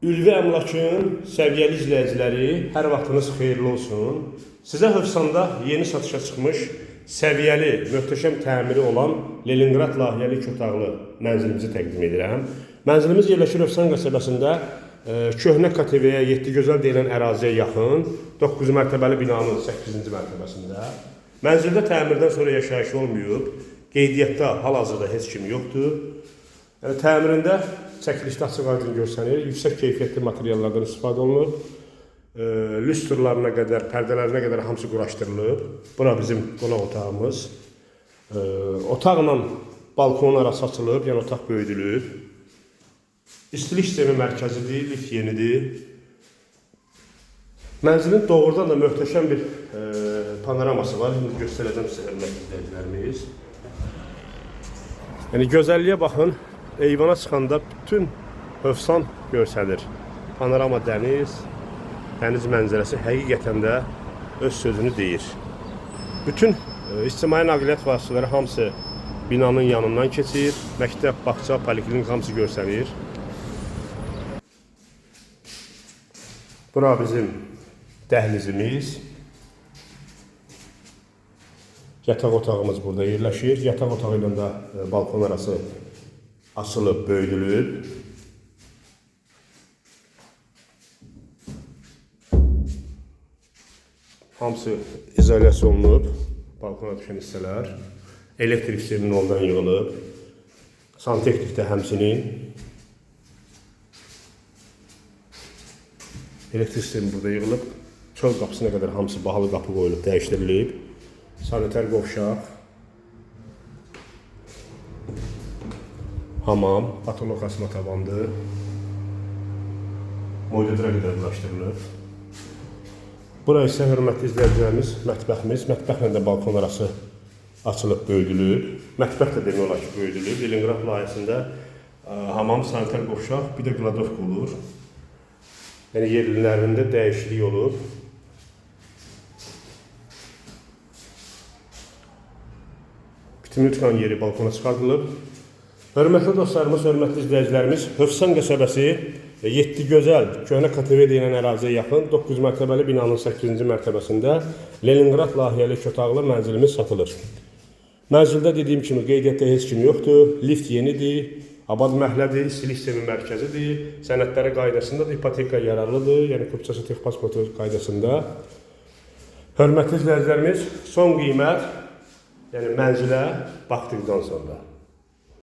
Ülvi Əmlakın səviyyəli izləyiciləri, hər vaxtınız xeyirli olsun. Sizə Hövsanda yeni satışa çıxmış səviyyəli, möhtəşəm təmiri olan Leningrad layihəli iki otaqlı mənzilimizi təqdim edirəm. Mənzilimiz yerləşir Hövsan qəsəbəsində, köhnə KTV-yə, 7 gözəl deyilən əraziyə yaxın, 9 mərtəbəli binanın 8-ci mərtəbəsində. Mənzildə təmirdən sonra yaşayış olmayıb, qeydiyyatda hal-hazırda heç kim yoxdur. Yəni təmirində çəkilişdə açıq-aydın görsənir. Yüksək keyfiyyətli materiallardan istifadə olunub. Lüstrlarına qədər, pərdələrinə qədər hamısı quraşdırılıb. Bura bizim qonaq otağımız. Otaqla balkonun arası açılıb, yəni otaq böyüdülüb. İstilik sistemi mərkəzidir, lift yenidir. Mənzilin doğrudan da möhtəşəm bir panoraması var. İndi göstərəcəm sizə, hörmətli izləyicilərimiz. Yəni gözəlliyə baxın. Eyvana çıxanda bütün Hövsan görsənir. Panorama dəniz, dəniz mənzərəsi həqiqətən də öz sözünü deyir. Bütün ictimai nəqliyyat vasitələri hamısı binanın yanından keçir. Məktəb, bağça, poliklinik hamısı görsənir. Bura bizim dəhlizimiz. Yataq otağımız burada yerləşir. Yataq otağı ilə də balkon arası açılıb, böyüdülüb. Hamısı izolyasiya olunub. Balkona düşən hissələr. Elektrik sistemi noldan yığılıb. Santexnik də həmçinin. Elektrik sistemi burada yığılıb. Çöl qapısına qədər hamısı bahalı qapı qoyulub, dəyişdirilib. Sanitar qovşaq. Hamam, patolog asma tavandır. Moydödrə qədər quraşdırılıb. Bura isə hörmətli izləyicilərimiz mətbəximiz. Mətbəxlə də balkon arası açılıb, böyüdülüb. Mətbəx də demək olar ki, böyüdülüb. Leningrad layihəsində hamam, sanitar qovşaq, bir də qladovka olur. Yəni yerlərində dəyişiklik olub. Bitimli çıxan yeri balkona çıxardılıb. Hörmətli dostlarımız, hörmətli izləyicilərimiz, Hövsan qəsəbəsi 7 gözəl köhnə KTV deyilən əraziyə yaxın 9 mərtəbəli binanın 8-ci mərtəbəsində Leningrad layihəli iki otaqlı mənzilimiz satılır. Mənzildə dediyim kimi qeydiyyatda heç kim yoxdur, lift yenidir, abad məhəllədir, istilik sistemi mərkəzidir, sənədləri qaydasındadır, ipoteka yararlıdır, yəni kupçası texpasportu qaydasında. Hörmətli izləyicilərimiz, son qiymət, yəni mənzilə baxdıqdan sonra.